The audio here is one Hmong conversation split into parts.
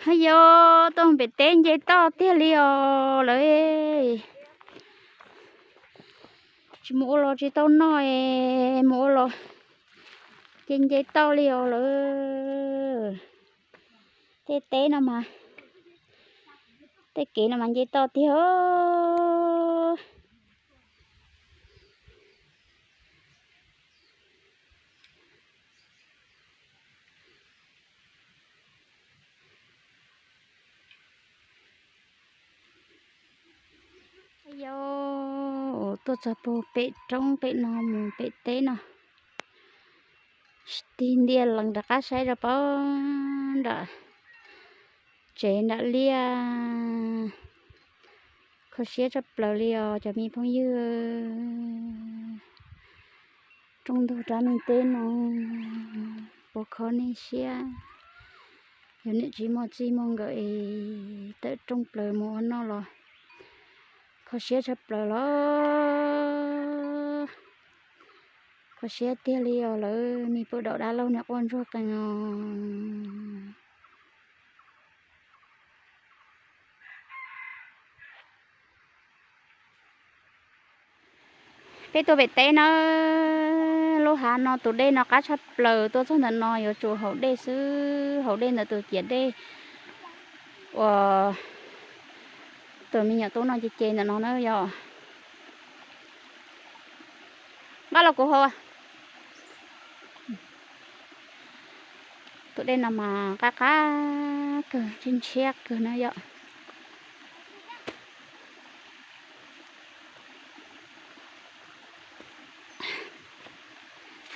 Haj yog tuaj pem teb nce toj tiag li os lawv. Tsis mus ua los tsis tau noj, mus ua los ces nce toj li os lawv. Tej teb no mas, tej kev no mas nce toj tiag. Yog tuaj txog puag pem roob pem no mus pem teb no, tig ntiag lees rov qab saib rau pem nram tsev nram liaj. Kho siab tshaj plaws li os cov me phooj ywg. Rooj ntug rab me teb no puas kho nej siab? Yog niam txiv muaj txij muaj nkawm es tawm rooj plaws mus ua noj los kho siab tshaj plaws los. Kho siab tiag li os lawv, me pum daum dab laug niam quaj ntsuag qees os. Peb tuaj pem teb na, lub hav no tus dej no qab tshaj plaws, tuaj txog ntawm no yuav tsum haus dej xwb, haus dej ntawm tus ciav dej uas tus me nyuam tub no ce ce ntawm no na yog. Npaj los kuv haus. Tus dej no mas qab qab kawg, ntshiab ntshiab kawg na yom.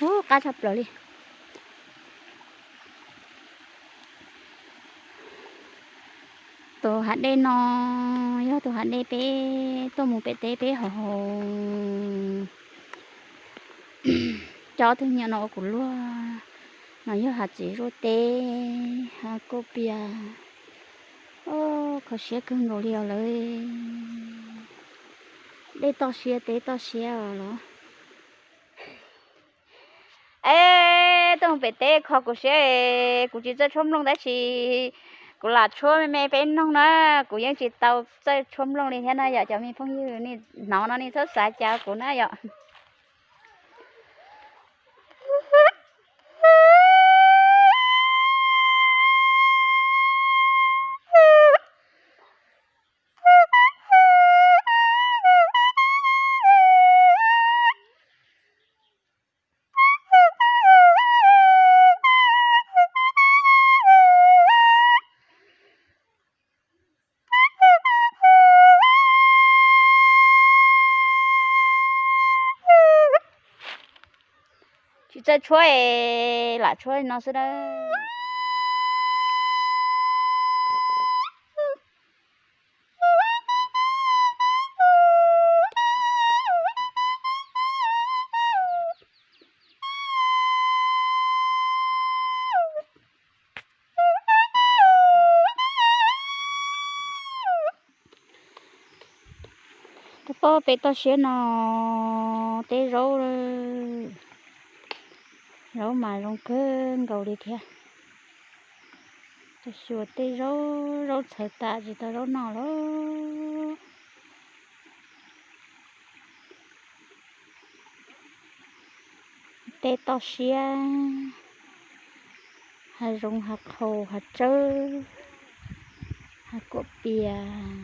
Ub, qab tshaj plaws li. Tus hav dej no yog tus hav dej peb tuaj mus pem teb peb haus haus. Coj tus me nyuam no ua kuv luag, no yog hav txiv zuaj teb, hav kuj pias. Kho siab kawg nkaus li os lawv. Dej toj siab teb toj siab os los. Es tuaj mus pem teb kho kuv siab, kuv tsis txawj tshuab nplooj tab sis kuv lam tshuab me me peb noog na, kuv yeej tsis tau txawj tshuab nplooj li thiab na yom cov me phooj ywg, nej hnov no nej txhob xav cas kuv na yom. Tsis txawj tshuab es lam tshuab no xwb dab. Rau pem toj siab no teb zaub, zaub mas zoo kawg nkaus li thiab. Xyuas tej zaub, zaub txhawv tas tsis tau zaub noj lawm. Teb toj siab, hav zoov hav qhaus hav tsawb, hav kuam pias.